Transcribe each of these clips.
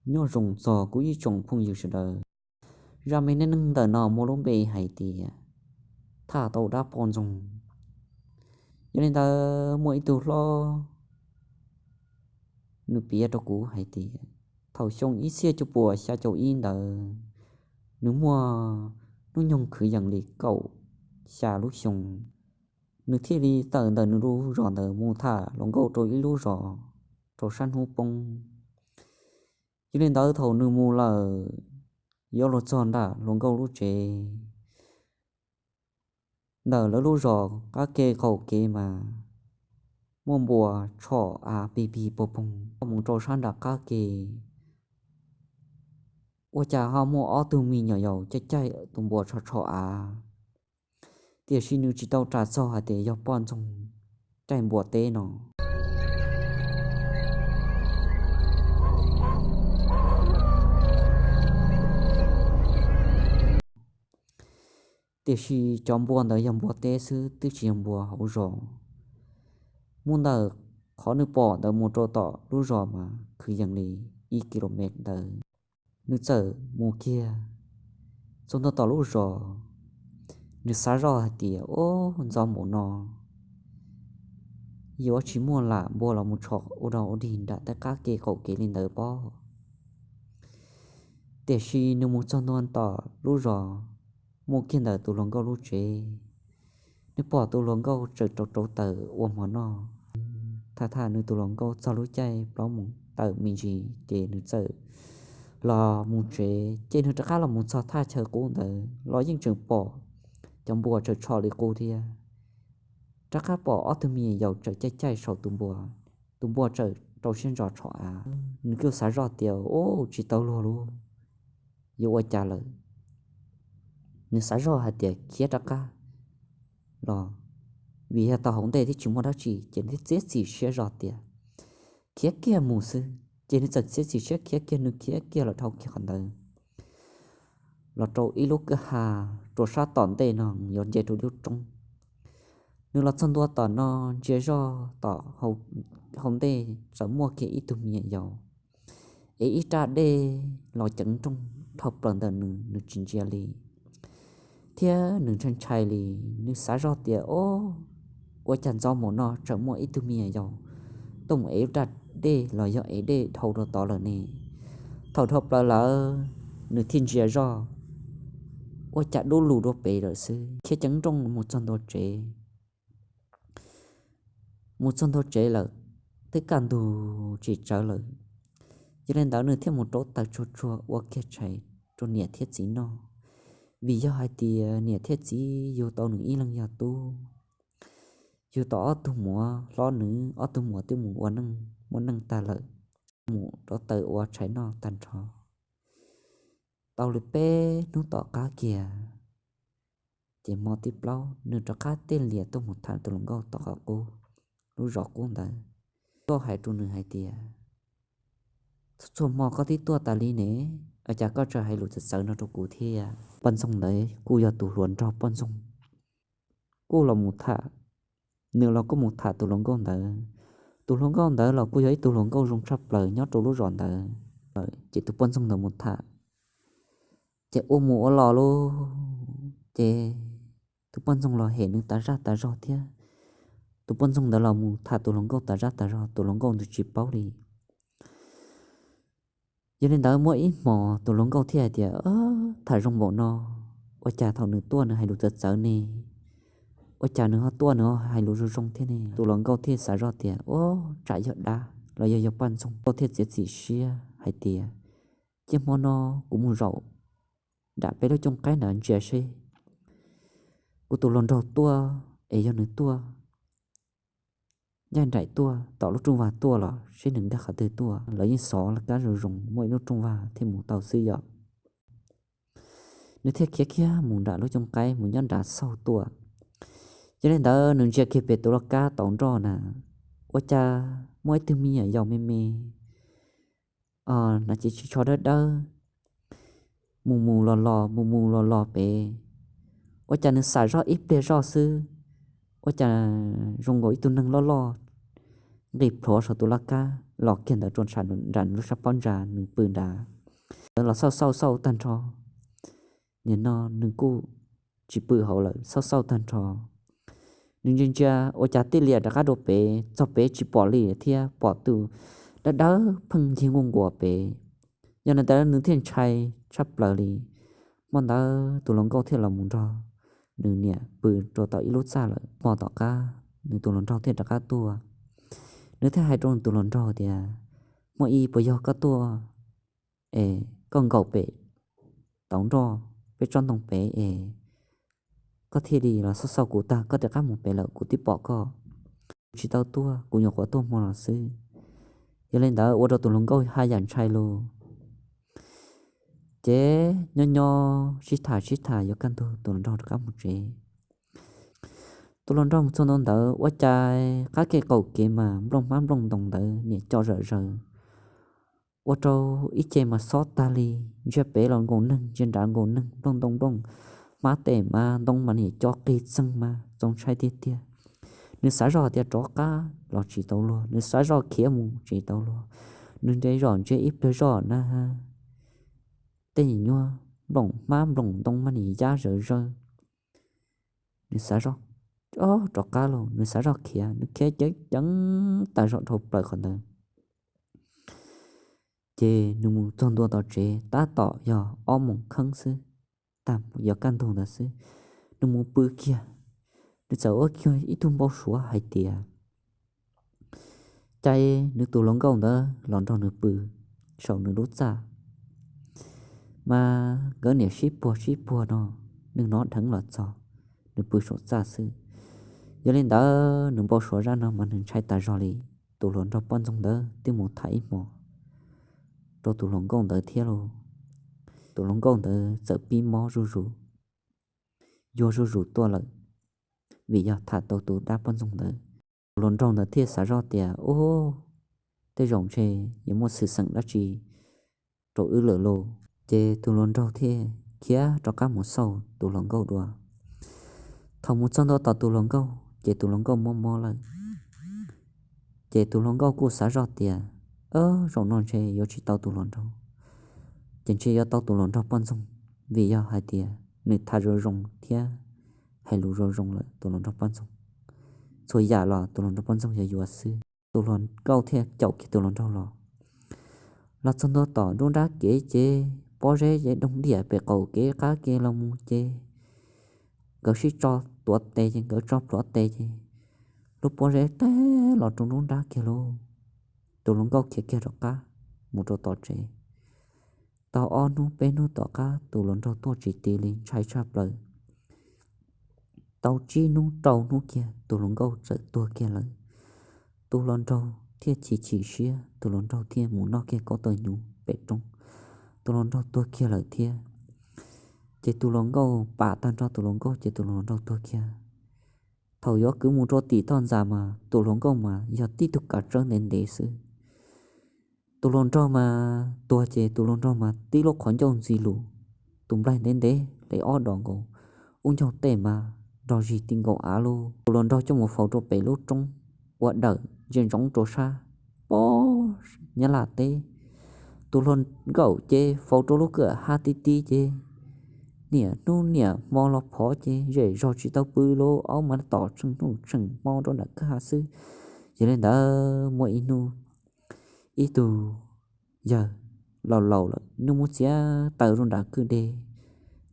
Nyob zoo txog kuv ib tsoom phooj ywg sawv daws, zaj me neej neeg ntawm no muaj lub npe hais tias thaj tau dab poj ntxoog. Yog li ntawd muaj ib tug hlob nws piav rau kuv hais tias thaum xyoo ib txhiab cuaj puas xya caum ib ntawd, nws muaj hnub nyoog kwv yees li kaum xya lub xyoo, nws thiaj li tawm ntawm nws lub zos ntawd mus tham hluas nkauj rau ib lub zos rau sab hnub poob. Yog li ntawd thaum nws mus lawm, yuav luag txog nram hluas nkauj lub tsev, ntawm lawv lub zos qab ke qaum kev mas muaj npua tshom av pig pig poog poog mus rau sab nram qab ke. Ua cas ho muaj ob tug me nyuam yaus caij caij tus npua tshom tshom av, tiam sis nws tsis tau ras txog hais tias yog poj ntxoog caij npua teb no. Tiam sis cov npua ntawd yog npua teb xwb, twb tsis yog npua hauv zos. Mus ntawm qhov nws pom ntawd mus rau tom lub zos mas kwv yees li ib kis lus mev ntawd. Nws txawm mus kiag txog ntua tom lub zos, nws xav zoj hais tias, Ob, ntxov npaum no yuav tsis muaj lam npua los mus tshom ua dog ua dig nram tej qab ke qaum kev li ntawd pob. Tiam sis nws mus txog ntua tom lub zos muaj kiag ntawm tus hluas nkauj lub tsev, nws pom tus hluas nkauj tseem rauv rauv taws ua hmo noj. Tham tham nws tus hluas nkauj txog lub caij plaub moos tawm me ntsis ces nws txawm los mus tsev. Ces nws rov qab los mus txog thaj chaw qub ntawd los yeej tseem pom cov npua tseem tshom li qub thiab. Rov qab pom ob tug me nyuam yaus tseem caij caij saum tus npua, tus npua tseem rau siab ntso tshom av. Nws kuj xav zoj tias, Ub, tsis tau luag lauj, yuav ua cas lawm? Nws xav zoj hais tias khiav rov qab los, vim yog tau hauv ntej thiab tsis muaj dab tsi ces nws thiaj txiav txim siab zoj tias khiav kiag mus xwb. Ces nws txawm txiav txim siab khiav kiag, nws khiav kiag los dhau kiag qhov ntawd los rau ib lub kwj ha rau sab tom ntej no yuav nce rau lub roob. Nws los txog ntua tom no, ntsia zoj tom hauv ntej txawm muaj kiag ib tug me nyuam yaus es ib rab dej los ceev nrooj dhau plaws ntawm nws, nws tsis ntsia li thiab nws ntshai ntshai li. Nws xav zoj tias, Ob, ua cas ntxov npaum no tseem muaj ib tug me nyuam yaus tuaj mus ev rab dej los yog ev dej dhau rau tod lawm ne? Thaum dhau plaws lawm, nws thiaj ntsia zoj, ua cas dub lug dua pem lawm xwb. Khiav ceev nrooj mus txog ntua tsev, mus txog ntua tsev lawm, twb kaj ntug tsis tsawv lawm. Yog li ntawd nws thiaj mus rauv taws tsuag tsuag ua kiag tshais rau niam thiab txiv noj, vim yog hais tias niam thiab txiv yug tau nws ib leeg yog tub, yug tau ob tug muam hlob, nws ob tug muam twb mus ua neej muaj neej tag lawm, mus rauv taws ua tshais noj tag nrho. Tau li peb hnub tom qab kiag, ces hmo thib plaub nws rov qab tij lias tuaj mus tham tus hluas nkauj tom qhov qub, lub zos qub ntawd. Nkauj hais rau nws hais tias, Txhua txhua hmo koj twb tuaj tas li ne, ua cas koj tseem hais lus txawv txawv no rau kuv thiab? Poj ntxoog ntawd kuj yog tus hluas nraug poj ntxoog, kuj los mus tham, nws los kuj mus tham tus hluas nkauj ntawd. Tus hluas nkauj ntawd los kuj yog ib tug hluas nkauj zoo tshaj plaws nyob rau lub zos ntawd lawm. Ces tus poj ntxoog ntawd mus tham, ces ua mus ua los lauj, ces tus poj ntxoog los hem nws tas zaj tas zog thiab. Tus poj ntxoog ntawd los mus tham tus hluas nkauj tas zaj tas zog, tus hluas nkauj ntawd tsis paub li. Yog li ntawd muaj ib hmos tus hluas nkauj thiaj hais tias, Tham zoo npaum no, ua cas thaum nws tuaj nws hais lus txawv txawv ne? Ua cas nws ho tuaj nws ho hais lus zoo zoo thiab ne? Tus hluas nkauj thiaj xav zoj tias, Ob, tsam yog dab los yog yog poj ntxoog. Nkauj thiaj txiav txim siab hais tias, Cia hmo no kuv mus zaum nram peb lub cooj qaib ntawd ntsia seb kuv tus hluas nraug tuaj es yog nws tuaj ncaj nraim tuaj tom lub rooj vag tuaj los seb nws nkag qhov twg tuaj. Lawv yeej xov laj kab zoo zoo muaj ib lub rooj vag thiaj mus tau xwb yom. Nws thiaj khiav kiag mus nram lub cooj qaib mus nyob nrad xauj tuaj. Yog li ntawd nws ntsia kiag pem tus laj kab tau nroj na, ua cas muaj ib tug me nyuam yaus me me, na ces tsis tsho dawb dawb, mus mus los los mus mus los los pem. Ua cas nws xam zoj ib pliag zoj xwb, ua cas zoo nkaus ib tug neeg loj loj nqis plhuav saum tus laj kab. los kiag ntawd rau nram nws lub sab pob ntsa nws pw nrad. Ntawd los xauj xauj xauj tag nrho, nim no nws kuj tsis pw hauv lawm, xauj xauj tag nrho. Nws ntsia ntsia ua cas tij lias rov qab dua pem, txog pem tsis pom li thiab, pom tus dawb dawb pheej ncig nkuaj nkuas pem. Yog li ntawd nws thiaj ntshai tshaj plaws li. Hmo ntawd tus hluas nkauj thiaj los mus nrog nws niam pw rau tom ib lub txaj lawm. Hmo tom qab nws tus hluas nraug thiaj rov qab tuaj. Nws thiaj hais rau nws tus hluas nraug tias, Hmo ib puas yog koj tuaj es koj nkaum pem tauv nroj peb tsob ntoo pem es koj thiaj li los xauj xauj kuv tag, koj rov qab mus pem lawm, kuv twb pom koj. Kuv tsis tau tuaj, kuv nyuam qhuav tuaj hmo no xwb. Yog li ntawd ua rau tus hluas nkauj haj yam ntshai lug. Ces nyob nyob sib tham sib tham yuav kaj ntug tus hluas nraug rov qab mus tsev. Tus hluas nraug mus txog ntua ntawd ua cas qab kev qaum kev mas nplooj hmab nplooj ntoo ntawd niam co zawm zaws, ua rau ib ce mas xob tag li, ntsia pem los nkaus neeg, ntsia nrad nkaus neeg, nplooj ntoo nplooj, hmab tes mas ntoo mas niam co qig txeeg mas txaus ntshai tiag tiag. Nws xav zoj tias rov qab los tsis tau luag, nws xav zoj khiav mus tsis tau luag, nws nte zoj ntsia ib pliag zoj na, tej nyuag nplooj hmab nplooj ntoo mas niam yab zawv zawg. Nws xav zoj, o, rov qab los, nws xav zoj khiav, nws khiav ceev ceev tas zog dhau plaws qhov ntawd. Ces nws mus txog ntua tom tsev tab tom yog ob moos kheeb xwb, tag yuav kaj ntug ntawd xwb, nws mus pw kiag. Nws txawm ua kiag ib tug npau suav hais tias cas nws tus hluas nkauj ntawd los nrog nws pw saum nws lub txaj, mas nkawd niam sib puag sib puag no, nws hnov dheev los txog, nws pw saum txaj xwb. Yog li ntawd nws npau suav zaj no mas nws ntshai tas zog li. Tus hluas nraug poj ntxoog ntawd twb mus tham ib hmo rau tus hluas nkauj ntawd thiab lauj. Tus hluas nkauj ntawd txawm pib mob zuj zus, yuag zuj zus tuaj lawm, vim yog tham tau tus dab poj ntxoog ntawd. Tus hluas nraug ntawd thiaj xav zoj tias, Ub, tej zaum ntshe yuav muaj xwm txheej dab tsi rau wb lawm lauj. Ces tus hluas nraug thiaj khiav rov qab mus xauj tus hluas nkauj dua. Thaum mus txog ntua tom tus hluas nkauj ces tus hluas nkauj mob mob lawm. Ces tus hluas nkauj kuj xav zoj tias, Zaum no ntshe yuav tsis tau tus hluas nraug, ces ntshe yuav tau tus hluas nraug poj ntxoog, vim yog hais tias nws tham zoo zoo thiab hais lus zoo zoo lawm tus hluas nraug poj ntxoog. Txhua yam los tus hluas nraug poj ntxoog yuav yuav xwb. Tus hluas nkauj thiaj caum kiag tus hluas nraug los. Los txog ntua tom nruab nrab kev ces pob zeb ces doog diam pem qaum kev qab kev los mus ces nkawd sib tso tuav tes ces nkawd tso plhuav tes ces lub pob zeb teb los rau nruab nrab kiag lauj. Tus hluas nkauj khiav kiag rov qab mus rau tom tsev. Tau ob hnub peb hnub tom qab tus hluas nraug tuaj tsis ti li, ntshai tshaj plaws. Tau tsib hnub rau hnub kiag tus hluas nkauj txawm tuag kiag lawm. Tus hluas nraug thiaj chim chim siab, tus hluas nraug thiaj mus noj kiag kaub tawg hnyuv pem roob, tus hluas nraug tuag kiag lawm thiab. Ces tus hluas nkauj pam tag nrho tus hluas nkauj ces tus hluas nraug tuag kiag. Thaum yuav kwv mus rau tim toj ntxas mas tus hluas nkauj mas yog tib tug kav tsawb ntev ntev xwb. Tus hluas nraug mas tuag ces tus hluas nraug mas tib lub qhov ncauj ntxi lus, tus nplaig ntev ntev li ob dos nkaus, ub ncaug tej mas nrog zig ti nkaus av lauj. Tus hluas nraug coj mus faus rau pem lub roob ua dawm ntsia ntsoov rau sab pob Nyab Laj teb. Tus hluas nkauj ces faus rau lub kwj ha ti ti ces niam hnub niam hmo los phov ces zej zog tsis tau pw lauj, aub mas tom tsheej hnub tsheej hmo rau nram kwj ha xwb. Yog li ntawd muaj ib hnub ib tug yawg laus laus lawm, nws mus txiav taws rau nram kwj deg,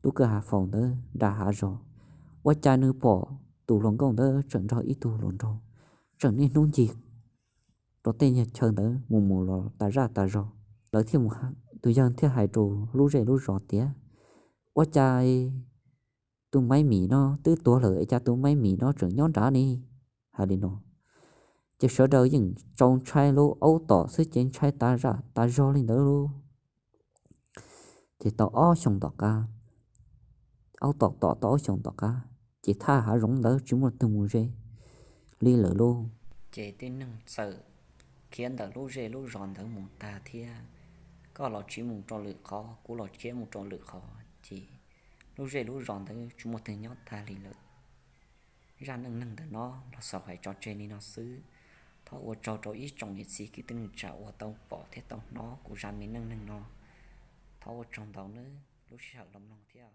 lub kwj ha faus ntawd nram hav zos, ua cas nws pom tus hluas nkauj ntawd tseem nrog ib tug hluas nraug tseem niaj hnub ncig rau tej nyuag chaw ntawd mus mus los tas zaj tas zog. Lawv thiaj mus, tus yawg thiaj hais rau lub zej lub zos tias, Ua cas tus Maiv Mim no twb tuag lawm es cas tus Maiv Mim no tseem nyob nrad ne? Hais li no ces sawv daws yeej tsaus ntshai lauj, aub tom xwb ces ntshai tas zaj tas zog li ntawd lauj. Ces tau ob xyoos tom qab, aub tom tom tau ob xyoos tom qab ces thaj hav zoov ntawd tsis muaj leej twg mus ze li lawm lauj. Ces tib neeg txawm khiav ntawm lub zej lub zos ntawd mus tag thiab, koj los tsiv mus rau lwm qhov, kuv los khiav mus rau lwm qhov, ces lub zej lub zos ntawd tsis muaj leej twg nyob tag li lawm. Zaj neej neeg ntawm no los xaus hais tso tseg li no xwb. Thov ua tsaug rau ib tsoom niam txiv kwv tij neej tsa uas tau pom thiab tau hnov kuv zaj me neej neeg no. Thov ua tsaug ntau nawb, lub sij hawm los mloog thiab.